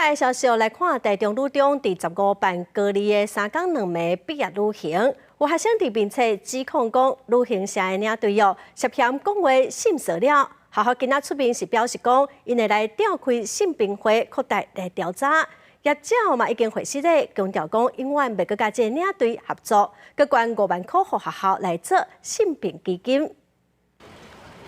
來消息來看，台中女中佇15班高二的3工2暝畢業旅行，有學生佇面冊指控講，旅行社的領隊哦涉嫌講話性騷擾。學校今仔出面是表示講，𪜶會來召開性平會，擴大來調查。業者嘛已經回釋咧，強調講永遠袂閣佮這个領隊合作，閣捐5萬箍予學校來做性平基金。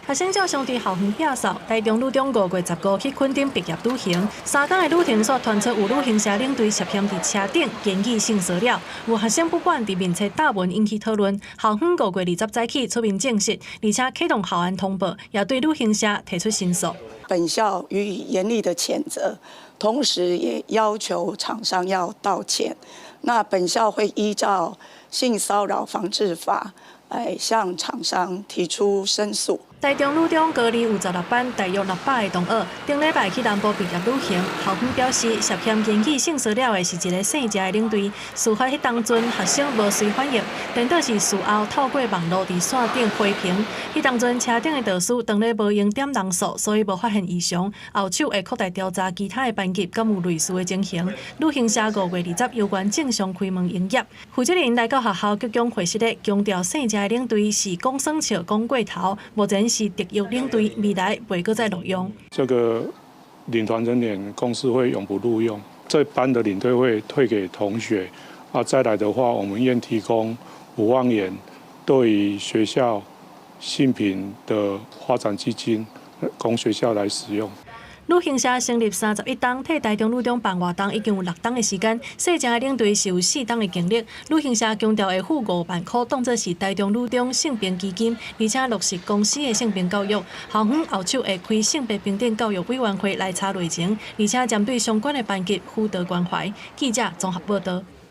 學生照相佇校園摒掃，台中女中5月15去墾丁畢業旅行，3工的旅程煞傳出有旅行社領隊涉嫌佇車頂言語性騷擾，有學生不滿佇面冊貼文引起討論。校方5月20早起出面證實，而且啟動校安通報，也對旅行社提出申訴。本校予以嚴厲的譴責，同時也要求廠商要道歉。那本校會依照性騷擾防治法來向廠商提出申訴。台中女中高二有16班，大約600個同學，頂禮拜去南部畢業旅行。校方表示，涉嫌言語性騷擾的是一個姓謝的領隊。事發彼當陣，學生無隨反應，顛倒是事後透過網路佇線頂批評。彼當陣車頂的導師當咧無閒點人數，所以無發現異常。後手會擴大調查其他的班級，敢有類似的情形。旅行社5月20猶原正常開門營業。負責人來到學校鞠躬會失禮，強調姓謝的領隊是講耍笑講過頭，目前是特約領隊，未來袂閣再錄用。這個領團人員公司會永不錄用，這班的領隊會退給同學。啊，再來的話，我們願提供5萬元對於學校性平的發展基金，供學校來使用。旅行社成立31冬，替台中女中辦活動已經有6冬的時間。姓謝的領隊是有4冬的經歷。旅行社強調會付5萬箍，當作是台中女中性平基金，而且落實公司的性平教育。校方後手會開性別平等教育委員會來查內情，而且針對相關的班級輔導關懷。記者綜合報道。